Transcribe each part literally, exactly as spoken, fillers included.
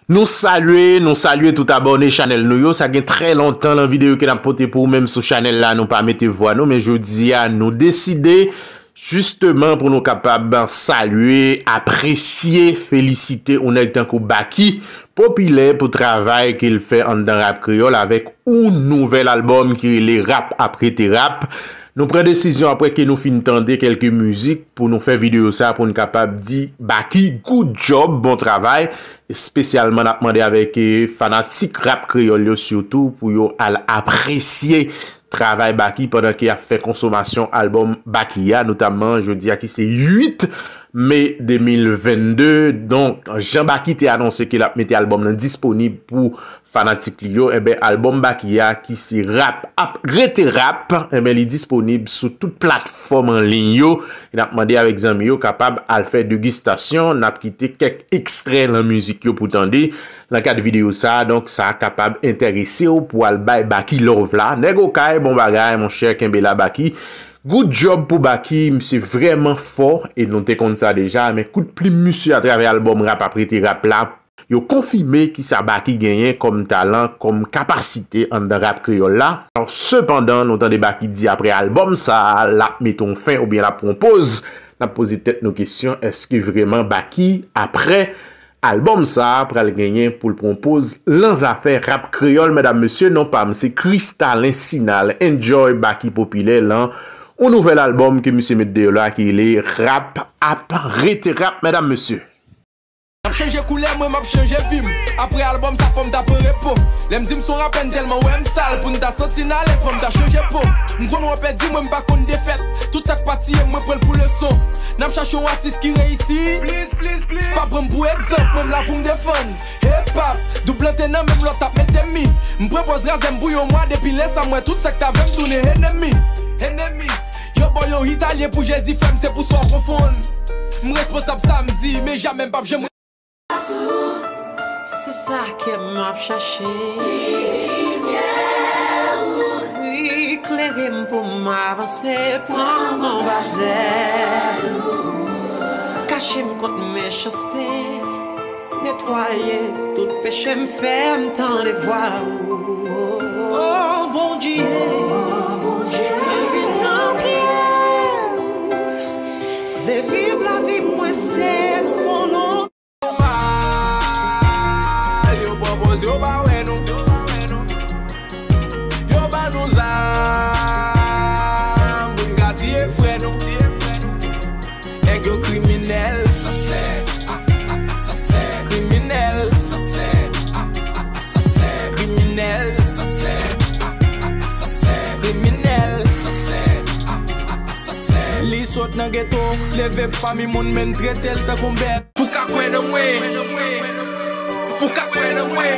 Nou salye, nou salye tout abòne chanèl nou yo. Sa gen trè lontan lan videyo ke n ap pote pou ou menm sou chanèl la, nou pa mete vwa nou, men jodi a, nou deside jisteman pou nou kapab salye, apresye, felisite yon nèg tankou Baky, Popilè pou travay ke l fè anndan rap kreyòl avèk yon nouvèl albòm ki rele Rap ap rete rap. Nou pran desizyon apre ke nou fin tande kèlke mizik pou nou fè videyo sa pou n kapab di Baky good job, bon travay. Espesyalman n ap mande avèk, eh, fanatik rap kreyòl yo sitou pou yo al apresye travay Baky pandan ke y ap fè konsomasyon albòm Baky a, notamman jodi a ki se uit me de mil vennde. Donk, jan Baky te anonse ke l ap mete albòm nan disponib pou fanatik li yo, enben, albòm Baky a ki se Rap ap rete rap, enben, li disponib sou tout platfòm an liy yo. E n ap mande avèk zanmi yo kapab al fè degistasyon. N ap kite kèk ekstrè lan mizik yo pou tande lan kad videyo sa a. Donk, sa kapab enterese w pou al bay Baky love la. Nèg Okay, bon bagay, monchè, kenbe la, Baky. Good job pou Baky, misye vrèman fò, e nou te konn sa deja, men kout plim misye atravè albòm Rap ap rete rap la, yo konfime kisa Baky genyen kòm talan, kòm kapasite anndan rap kreyòl la. Sepandan, nou tande Baky di apre albòm sa a, l ap mete yon fen oubyen l ap pran yon poz. N ap poze tèt nou kesyon, èske vrèman Baky, apre albòm sa a, pral genyen pou l pran yon poz lan zafè rap kreyòl, medam, mesye? Non pa m, se Christalin Sinal, Enjoy Baky Popilè lan yon nouvèl albòm ke misye met deyò la ki rele Rap ap rete rap, medam, mesye. M ap chanje koulè, mwen m ap chanje vi m. Apre albòm sa, fò m ta pran repo. Lè m di m se yon rapè, n tèlman wè m sal. Pou n ta santi n alèz, fò m ta chanje po. M konn wè pèdi, mwen m pa konn defèt. Tout sa k pa tiye m, mwen pran l pou leson. N ap chache yon atis ki reyisi. Please, please, please. Pa pran m pou egzanp, mwen m la pou m defann. Hip hop, doub plante nan menm lòt ap mete mi. M pran pòz razè m pou yon mwa, depi lè sa m wè tout sa k t avè m tounen enemi. Enemi. Yo ba w yon italyen pou Jezi fè m, se pou sa w konfonn. M responsab sa m di, men jamè m p ap janm. Se sa ke m ap chache. Wi, klere m pou m avanse, pran m anba zèl ou. Kache m kont mechanste, netwaye tout peche m, fè m tande vwa ou. O Bondye, mwen vin nan pye w. Vle viv lavi mwen se volonte. Mal, yo pran pòz, yo pa wè nou. Yo ban nou zam pou n ka tiye frè nou. Nèg yo kriminèl. Kriminèl. Kriminèl. Kriminèl. Li sot nan geto, leve pami moun, men n trete l tankou bèt. Pou ka kwè nan mwen. Pou ka kwè nan mwen.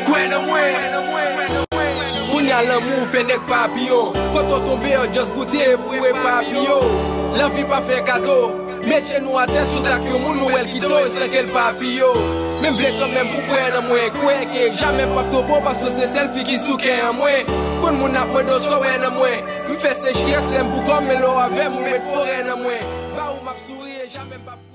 Kwè nan mwen. Kounye a lanmou fè nèg papiyon. Kote w tonbe, yo just goute pou epapiye w. Lavi pa fè kado. Met jenou atè sou tak yon moun, ou wè l kite w san ke l pa piye w. Men m vle kanmenm pou kwè nan mwen. Kwè ke jamè m p ap twonpe w, paske w se sèl fi ki sou kè an mwen. Konn moun ap mande w sa w wè nan mwen. M fè sechrès lè m pou kò m, men lè w avè m, ou met forè nan mwen. Ba ou m ap souri e jamè m p ap